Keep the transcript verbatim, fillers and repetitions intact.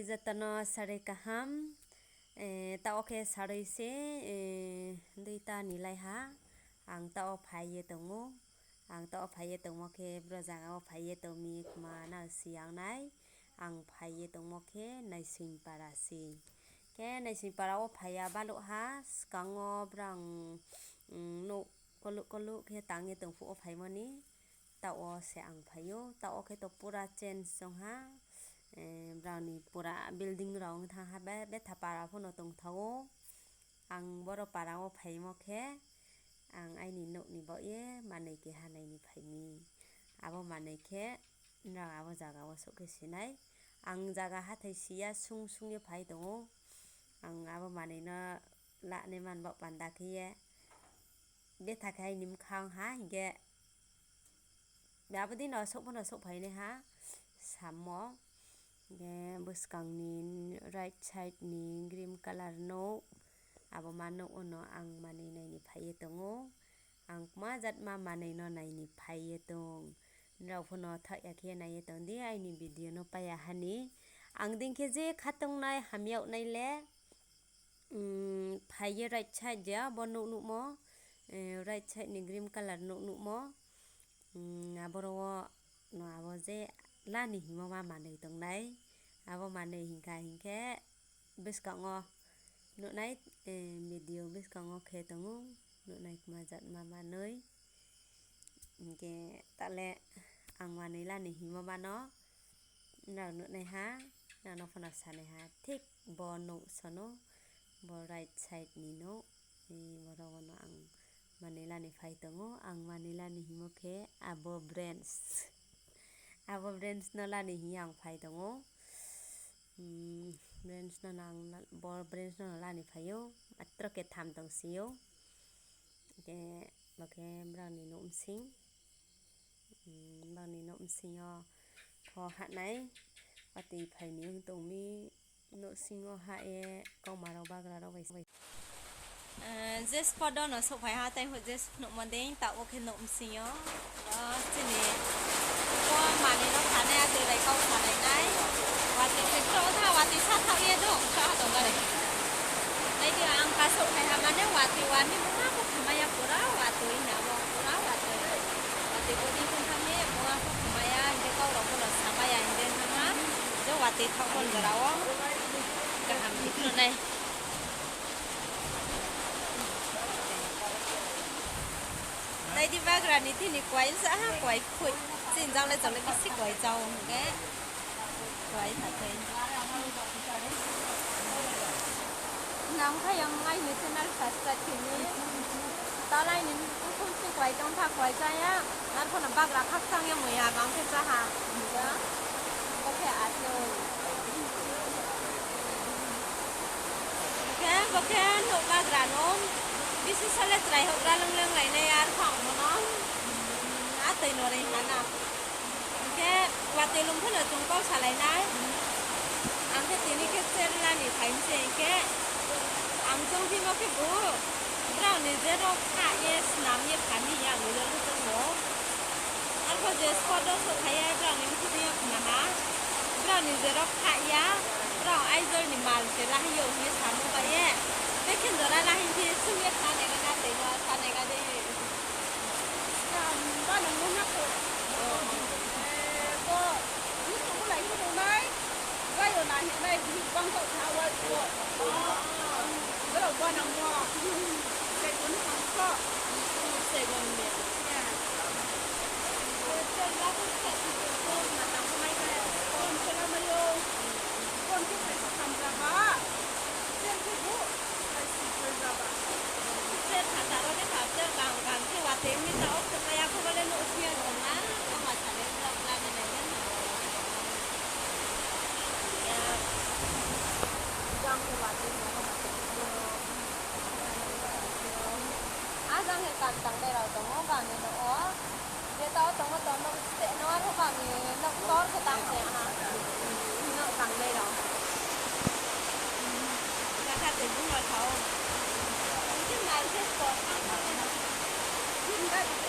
Joto no sari kaham, eh, taoh wo khe sarui se, eh, duita ni laiha, ang taoh wo phai ye tong ou, ang taoh wo phai ye tongmo khe bro zaga wo phai ye tong mi kma nang si yang nai, ang phai ye tongmo khe Naising para se. Khe Naising para wo phai ya baluh ha, skang wo brang, mm, nouh koluh koluh khe tang ye tong phuh wo phaimo ni. Taoh wo se ang phai ou, taoh wo khe to pura change ong ha. Eh, brao ni pura building rao ong thanng ha, be, betha para pho no tong tha ou. Ang boro para wo phaimo khe, ang aini nouh ni baoh ye manoi keha nai ni phai mi. Abo manoi khe, nrao abo zaga wo souh khe si nai. Ang zaga hathái si ya, sung sung ye phai tong ou. Ang abo manoi no la nai man baoh panda khe ye. Betha khe aini bkha ong ha, hing khe abo dei no souh pho no souhphai nai ha, samo. Hing khe buskang ni right side ni green colour nouh, abo ma nouh wo no ang manoi nai ni phai ye tong ou. Ang kma jatma manoi no nai ni phai ye tong. Nrao pho no thaoh ya khe nai ye tong di, aini video no pai ya ha ni. Ang dei khe je khatongnai hamyag nai le, mm, phai ye right side je abo nouh nuhmo, eh, right side ni green colour nouh nuhmo, mm, aboro wo no abo je la ni hingmo ma manoi tongnai, abo manoi hing kha hing khe buskang wo nuhnai, eh, video buskang wo khe tong ou, nuhnai kma jatma manoi. Hing khe taoh le ang manoi la ni hingmo ma no, nrao nuhnai ha, nrao no pho no sanai ha, thik bo nouh so no, bo right side ni nouh, eh, boro wo no ang manoi la ni phai tong ou, ang manoi la ni hingmo khe abo branch. Abo branch no la ni hing ye ang phai tong ou. Hmm, branch no nang, bo branch no la ni phai ou, matro khe tham tong si ou. Khe, bo khe brao ni nouh bsing. Hmm, brao ni nouh bsing yo pho hah nai, watoi phai ni ong tong mi, nouhsing yo hah ye kauma rao bagra rao bai se bai. Eh, je spot wo no souhphai ha, tai pho je nuhmo dei, taoh wo khe nouh bsing yo. O, chini bo manoi no khanai, atoi bai kau salai nai. Watoi khe kro tha, watoi sa thaoh ye dong, sa ha tong gari. Nai di, ang ka souhphai ha mane watoi, warning mungha pho khamai ya, pura watoi hing abo, pura watoi. Watoi bo di khe thanng mi, mungha pho khamai ya, hing khe kau rao pho no samai ya, hing khe thanng ha. Je watoi thaoh pho jora wo kaham khe phnuh nai. Nai di bagra ni thini kuai sa ha, kuai khui. Chini jang le chole bisi kuai chao hing khe. Kuai tha khe. Nang phai yang aini channel subscribe khe ni. Talai ni ukhum si kuai tong tha, kuai cha ya. Ar pho no bagra khakchang ye mui ya bang khe cha ha. Bo khe atoi. Khe bo khe nouh bagra no. Bisi sale chrai houhgra leng leng lai nai ar pho ang bo no. Atoi no reing ha na. Hing khe watoi lung pho no chung kau salai nai. Ang khe tini khe cherla ni phai mi se hing khe, ang choungphimo khe bo, brao ni je rao khah ye snam ye pha mi ya ang ujor khe choungmo. Arpho je spot wo souhphai ye brao ni mkhu dei yo khna ha, brao ni je rao khah ya, brao Aizawl ni mal se lahai yo hing ye samo bai ye, bekhe jora lahai phi sung ye khnanai ga na tei no sanai ga dei. Skang ba nang no na kho. Eh, bo, YouTube wo nai khe tongnai. Zayo na hingnai, bihih bang thaoh tha wa wo. Brao ba nang no. Segun ni ang kho. Segun ni. Ya. Phone se lamai yo. Phone se phai sa tham jaba. Phone se bu. Phai si phone jaba. Phone se thata ro de thap se gang gang se watoi mi ta o se kaya pho le no usia no na. Kama sa le bla bla ni nai na. Ya. Gang se watoi no kama sa le. A jang khe kam tangnai rao tong ou, bang ni nouh wo. Je taoh tong ou, tong nouh steh no, arphuh bang ni nouh tor khe tang se ha. Nouh tangnai rao. Jakha tei bung rao thao. Hing khe nai khe spot tang thangnai rao.